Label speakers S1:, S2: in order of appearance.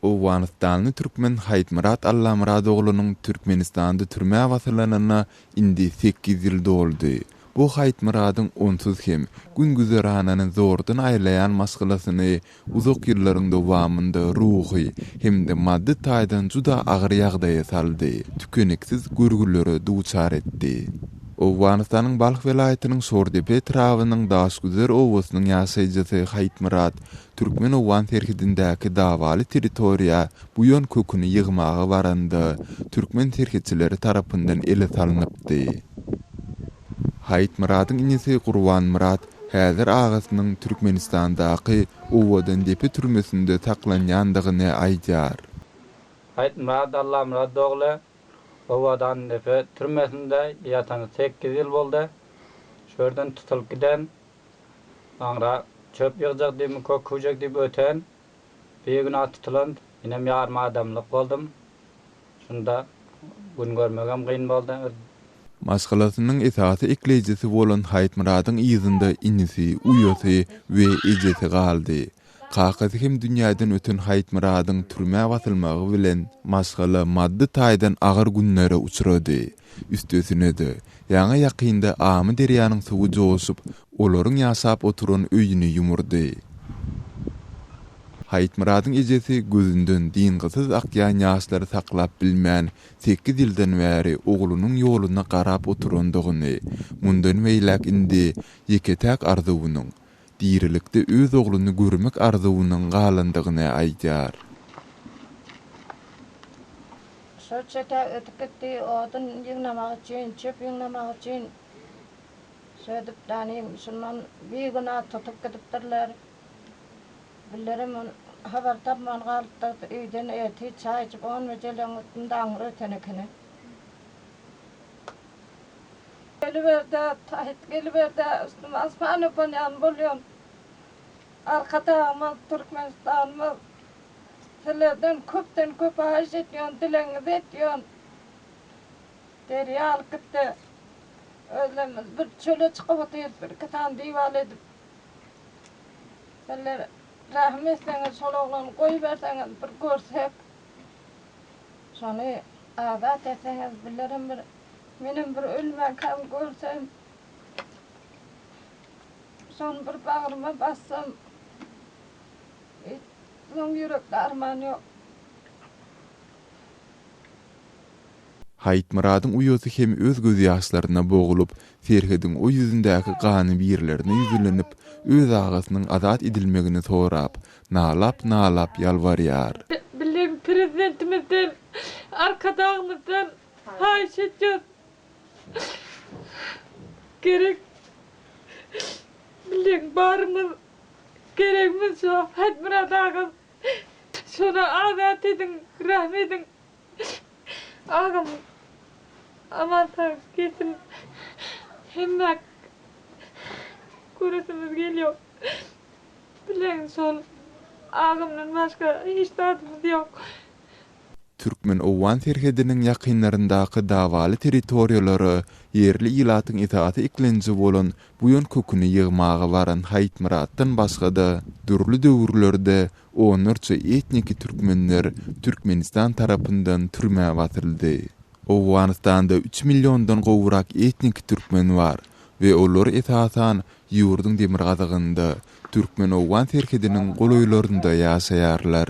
S1: Owganystanly türkmen Haýytmyrat Allamyrat oglunyň Türkmenistanda türmä basylanyna indi sekiz ýyl doldy. Bu Haýytmyradyň onsuz hem gün-güzeranyny zordan aýlaýan maşgalasyny uzak ýyllaryň dowamynda ruhy hem-de maddy taýdan juda agyr ýagdaýa saldy, tükeniksiz görgülere duçar etdi. Owganystanyň Balh welaýatynyň Şordepe etrabynyň Daşgüzer obasynyň ýaşaýjysy Haýytmyrat türkmen-owgan serhedindäki dawaly territoriýa buýan köküni ýygmaga baranda, türkmen serhetçileri tarapyndan ele salnypdy. Haýytmyradyň inisi Gurbanmyrat häzir agasynyň Türkmenistandaky Owadandepe türmesinde saklanýandygyny aýdýar.
S2: Haýytmyrat Allamyrat ogly Owadandepe türmesinde ýatany sekiz ýyl boldy. Şu ýerden tutulyp giden. Soňra çöp ýygjak diýipmi, kök köwjek diýip öten. Bigünä tutulan. Menem ýarym adamlyk boldum. Şunda gün görmegem kyn boldy.
S1: Maşgalasynyň esasy ekleýjisi bolan Haýytmyradyň yzynda inisi, uýasy we ejesi galdy. Kakasy hem dünýäden öten Haýytmyradyň türmä basylmagy bilen maşgala maddy taýdan agyr günlere uçrady. Üstesine-de, ýaňy-ýakynda Amyderýanyň suwy joşup, olaryň ýaşap oturan öýüni ýumurdy. Haýytmyradyň ejesi gözünden dyngysyz akýan ýaşlary saklap bilmän, sekiz ýyldan bäri oglunyň ýoluna garap oturandygyny, mundan beýläk indi ýeke-täk arzuwynyň, dirilikde öz ogluny görmek arzuwynyň galandygyny aýdýar.
S3: Şol çete ötüp gitdi, odun ýygnamak üçin, çöp ýygnamak üçin. Şöýdüp danym şundan bigünä tutup gidipdirler. Billerem ony habar tapman galypdyrys. Öýden ertir çaý içip on bejeleň üstünde aňry öten ekeni. Geliberdä, Taýt, geliberdä, üstüme asman öpen ýaly bolýan. Arkadagymyz, Türkmenistanymyz, sizlerden köpden köp haýyş etýän, dilegiňizi etýän. Derýa alyp gitdi. Özlerimiz bir çöle çykyp otyrys, bir-iki sany diwal edip. Sizler rähim etseňiz, şol oglany goýberseňiz, bir görsek. Şony azat etseňiz, bilerim bir, menem bir ölmänkäm görsem. Şony bir bagryma bassam, soň ýürekde arman ýok.
S1: Haýytmyradyň uýasy hem öz gözýaşlaryna bogulyp, serhediň o ýüzündäki ganybirlerine ýüzlenip, öz agasynyň azat edilmegini sorap, nalap-nalap ýalbarýar.
S4: Bilen Prezidentimizden, Arkadagymyzdan haýyş edýäs. Gerek bilen barymyz geregimiz şo Haýytmyrat agam. Şony azat ediň, rähm ediň. Agam aman sag gelsin hemmäk göresimiz gelýär bileň şol agamdan başga hiç zadymyz ýok.
S1: Türkmen-owgan serhediniň ýakynlaryndaky dawaly territoriýalara ýerli ilatyň esasy eklenji bolan buýan köküni ýygmaga baran Haýytmyratdan başga-da, dürli döwürlerde Onlarça etniki türkmenler Türkmenistan tarapyndan türmä basyldy. Owganystanda üç milliondan gowrak etniki türkmen bar we olar esasan ýurduň demirgazygynda, türkmen-owgan serhediniň golaýlarynda ýaşaýarlar.